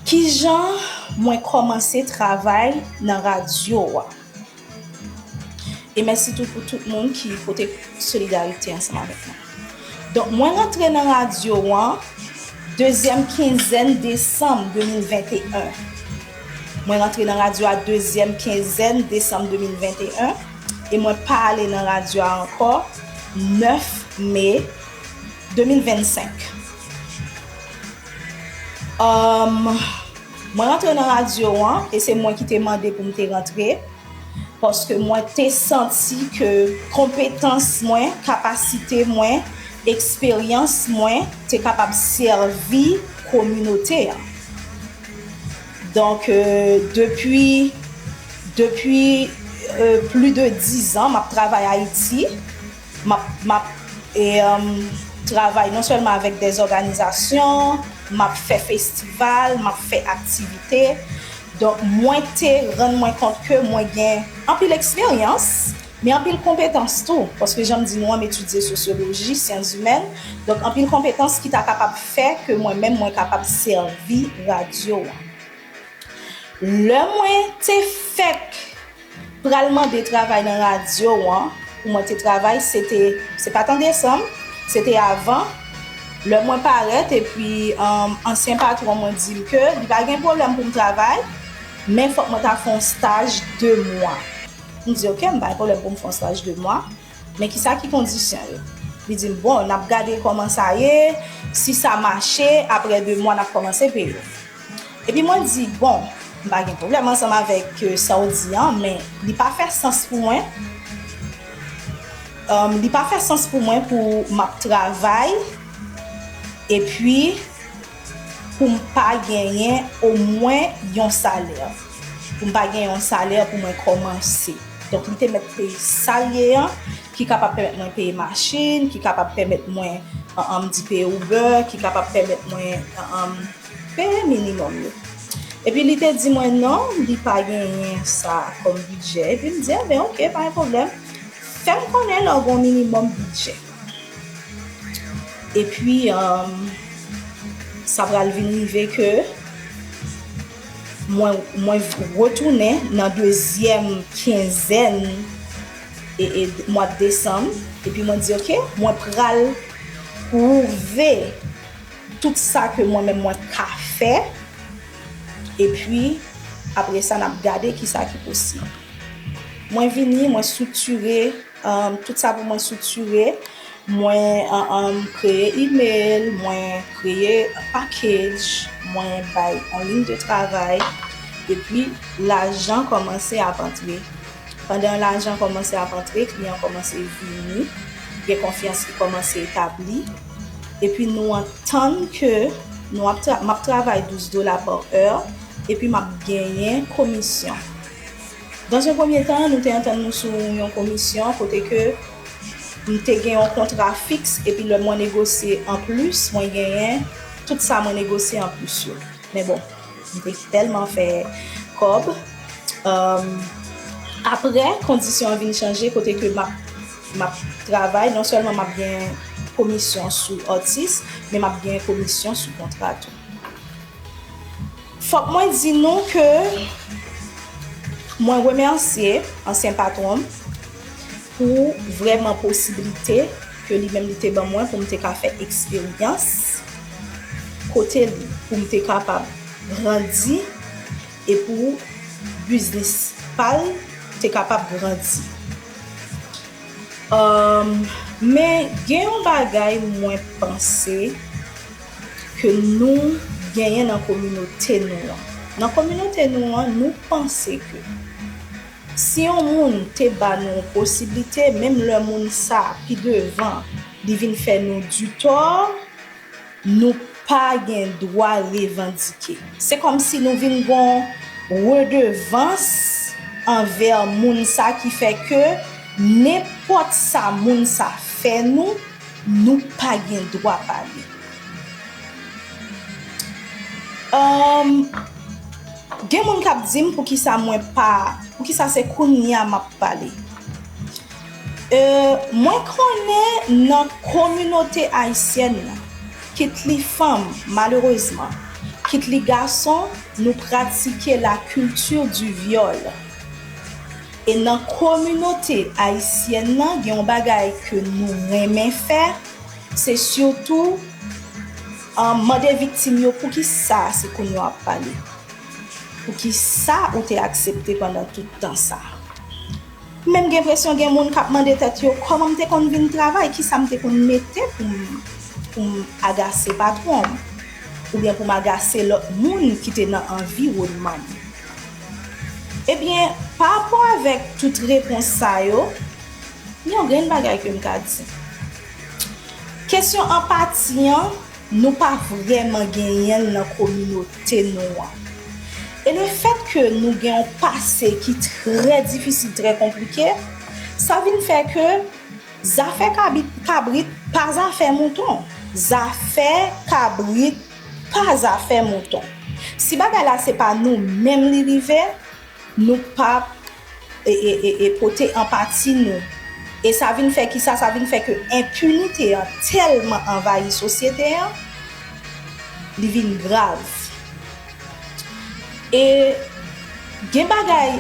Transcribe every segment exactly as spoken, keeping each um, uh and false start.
Kijan mwen kòmanse travay nan radyo a? E mèsi tou pou tout moun ki pote solidarite ansanm avèk mwen. Donk, mwen rantre nan radyo an dezyèm kenzèn desanm de mil venteyen. Mwen rantre nan radyo a dezyèm kenzèn desanm de mil venteyen e mwen pa ale nan radyo a ankò nèf me de mil vennsenk. Um, mwen rantre nan radyo an e se mwen ki te mande pou m te rantre paske mwen te santi ke konpetans mwen, kapasite mwen, eksperyans mwen te kapab sèvi kominote a. Donk, euh, depi, depi euh, plis de dizan, m ap travay Ayiti. M ap, m ap e, um, travay non sèlman avèk de òganizasyon, m ap fè festival, m ap fè aktivite. Donk, mwen te rann mwen kont ke mwen gen anpil eksperyans, men anpil konpetans tou, paske jan m di nou an, m etidye sosyoloji, syans imèn, donk anpil konpetans ki ta kapab fè ke mwen menm mwen kapab sèvi radyo a. Lè mwen te fèk pral mande travay nan radyo an, pou mwen te travay, se te, se pa t an desanm, se te avan. Lè mwen parèt, epi, um, ansyen patwon mwen di m ke li pa gen pwoblèm pou m travay, men fòk mwen ta fè yon staj de mwa. M di, "Ok, m pa gen pwoblèm pou m fè yon staj de mwa, men kisa ki kondisyon yo?" Li di m, "Bon, n ap gade kòman sa ye, si sa mache, apre de mwa, n ap kòmanse peye w." Epi mwen di, "Bon, m pa gen pwoblèm ansanm avèk, euh, sa w di an, men li pa fè sans pou mwen. Um, li pa fè sans pou mwen pou m ap travay, epi pou m pa genyen omwen yon salè. Pou m pa genyen yon salè pou mwen kòmanse." Donk, li te mèt peye sa l ye an, ki kapab pèmèt mwen peye machin, ki kapab pèmèt mwen, an, an, m di peye Uber, ki kapab pèmèt mwen, an, an, peye minimòm yo. Epi li te di mwen non, li pa genyen sa kòm bidjè. Epi m di, "Enben, ok, pa gen pwoblèm. Fè m konnen lè w gen yon minimòm bidjè." Epi, um, sa pral vin rive ke mwen, mwen retounen nan dezyèm kenzèn e, e mwa desanm. Epi mwen di, "Ok, mwen pral pwouve tout sa ke mwen menm mwen ka fè." Epi, apre sa, n ap gade kisa ki posib. Mwen vini, mwen estriktire, um, tout sa pou mwen estriktire. Mwen, um, um, kreye email, mwen kreye package, mwen bay yon liy de travay, epi lajan kòmanse ap antre. Pandan lajan kòmanse ap antre, kliyan kòmanse vini, gen konfyans ki kòmanse etabli, epi nou antann ke nou ap tra-, m ap travay douz dola pa è, epi m ap genyen komisyon. Dans un premier temps, nou te antann nou sou yon komisyon kote ke m te gen yon kontra fiks, epi lè mwen negosye anplis, mwen genyen tout sa mwen negosye anplis yo. Men bon, m te tèlman fè kòb. Um, apre, kondisyon an vin chanje kote ke m ap, m ap travay, non sèlman m ap gen komisyon sou atis, men m ap gen komisyon sou kontra tou. Fòk mwen di nou ke mwen remèsye ansyen patwon m pou vrèman posiblite ke li menm li te ban mwen pou m te ka fè eksperyans kote li, pou m te kapab grandi e pou biznis pa l te kapab grandi. Um, men gen yon bagay mwen panse ke nou genyen nan kominote nou an. Nan kominote nou an, nou panse ke si yon moun te ba nou yon posiblite, menm lè moun sa pi devan, li vin fè nou ditò, nou pa gen dwa revandike. Se kòmsi nou vin gon redevans anvè moun sa ki fè ke nenpòt sa moun sa fè nou, nou pa gen dwa pale. Ahn, gen moun k ap di m poukisa mwen pa, poukisa se kounye a m ap pale. E, mwen konnen nan kominote ayisyèn nan, kit li fanm, malerezman, pitit li gason, nou pratike la culture du viol. E nan kominote ayisyèn nan, gen yon bagay ke nou renmen fè, se sitou, um, mande viktim yo poukisa se kounye a w ap pale. Poukisa ou te aksepte pandan tout tan sa? M menm gen enpresyon gen moun k ap mande tèt yo, kòman m te konn vin travay, kisa m te konn mete pou m, pou m agase patwon m, oubyen pou m agase lòt moun ki te nan anviwònman m. Ebyen, pa rapò avèk tout repons sa yo, gen yon grenn bagay ke m ka di. Kesyon anpati an, nou pa vrèman genyen l nan kominote nou an. E lefètke nou gen yon pase ki trè difisil, trè konplike, sa vin fè ke zafè kabit, kabrit pa zafè mouton. Zafè kabrit pa zafè mouton. Si bagay la se pa nou menm li rive, nou p ap e, e, e, e pote anpati nou. E sa vin fè kisa? Sa vin fè ke enpinite an tèlman anvayi sosyete an, li vin grav. E gen bagay,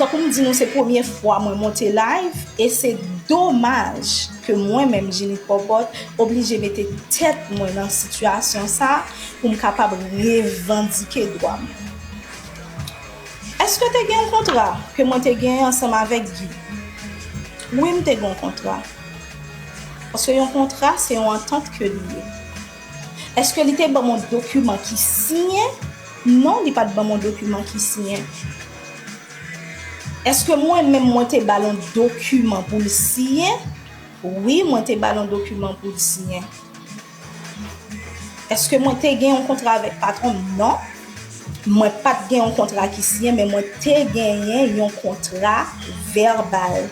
tankou m di nou, se premye fwa mwen monte live, e se domaj ke mwen menm, Jeanny Pòpòt, oblije mete tèt mwen nan sitiyasyon sa pou m kapab revandike dwa m. Èske te gen yon kontra ke mwen te genyen ansanm avèk Guy? Wi, m te gen yon kontra. Paske yon kontra, se yon antant ke li ye. Èske li te ban m yon dokiman ki siyen? Non, li pa t ban m yon dokiman ki siyen. Èske mwen menm, mwen te ba l yon dokiman pou l siyen? Wi, mwen te ba l yon dokiman pou l siyen. Èske mwen te gen yon kontra avèk patwon m? Non. Mwen pa t gen yon kontra ki siyen, men mwen te genyen yon kontra vèbal.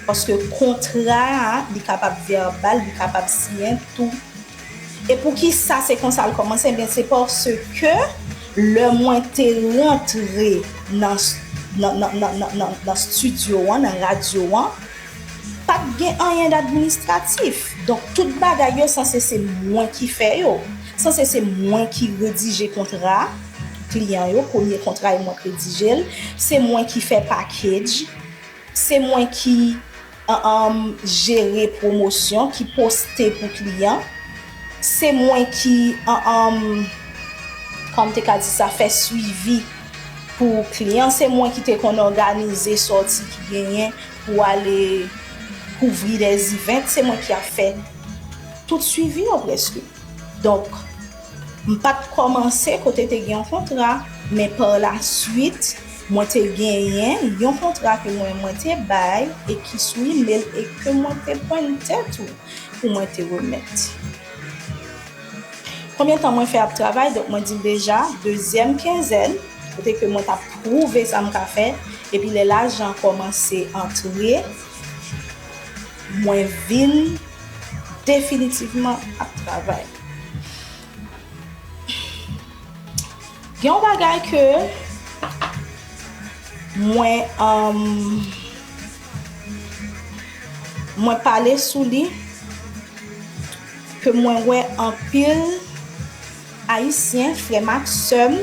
Paske kontra a, li kapab vèbal, li kapab siyen tou. E poukisa se konsa l kòmanse? Ebyen, se paske lè mwen te rantre nan, nan, nan, nan, nan, nan, nan estidyo an, nan radyo an, pa t gen anyen d administratif. Donk, tout bagay yo sanse se mwen ki fè yo. Sanse se mwen ki redije kontra kliyan yo, premye kontra e mwen k redije l. Se mwen ki fè package. Se mwen ki, an, an, jere pwomosyon, ki poste pou kliyan. Se mwen ki, an, an, kòman m te ka di sa, fè swivi pou kliyan. Se mwen ki te konn òganize sòti ki genyen pou ale kouvri des events. Se mwen ki ap fè tout swivi yo prèske. Donk, m pa t kòmanse kote te gen yon kontra, men pa la swit, mwen te genyen yon kontra ke mwen, mwen te bay e ki sou imèl e ke mwen te pwente tou pou mwen te remèt. Konbyen tan mwen fè ap travay? Donk, mwen di l deja, dezyèm kenzèn, kote ke mwen t ap pwouve sa m ka fè, epi lè lajan kòmanse antre, mwen vin definitivman ap travay. Gen yon bagay ke mwen, um, mwen pale sou li, ke mwen wè anpil Ayisyen, frè m ak sè m,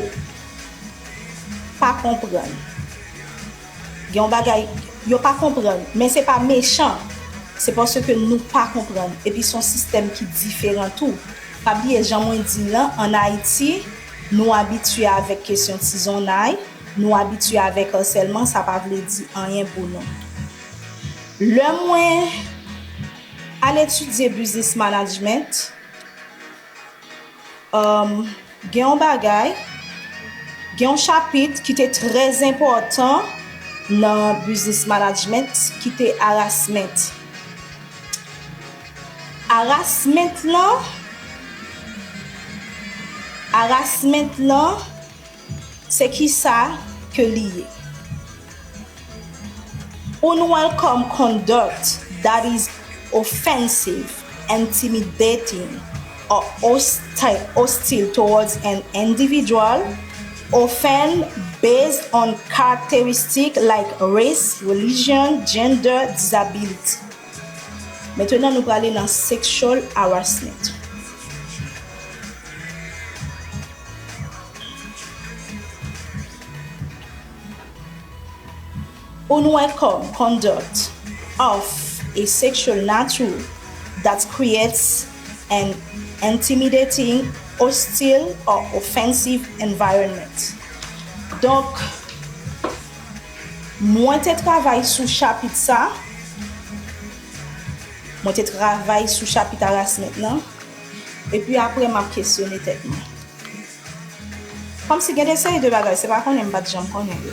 pa konprann. Gen yon bagay, yo pa konprann, men se pa mechan. Se paske nou pa konprann. Epi se yon sistèm ki diferan tou. Pa bliye, jan mwen di l lan, ann Ayiti, nou abitye avèk kesyon tizonnay, nou abitye avèk asèlman, sa pa vle di anyen pou nou. Lè mwen al etidye business management, um, gen yon bagay, gen yon chapit ki te trè enpòtan nan business management, ki te harassment. Harassment lan, harassment lan, se kisa ke li ye? Unwelcome conduct that is offensive, intimidating, or hosti-, hostile towards an individual, often based on characteristics like race, religion, gender, disability. Mentnan, nou prale nan sexual harassment. Unwelcome conduct of a sexual nature that creates an intimidating, hostile, or offensive environment. Donk, mwen te travay sou chapit sa. Mwen te travay sou chapit harassment lan. Epi apre, m ap kesyone tèt mwen. Kòmsi gen de seri de bagay, se pa konnen m pa t janm konnen yo.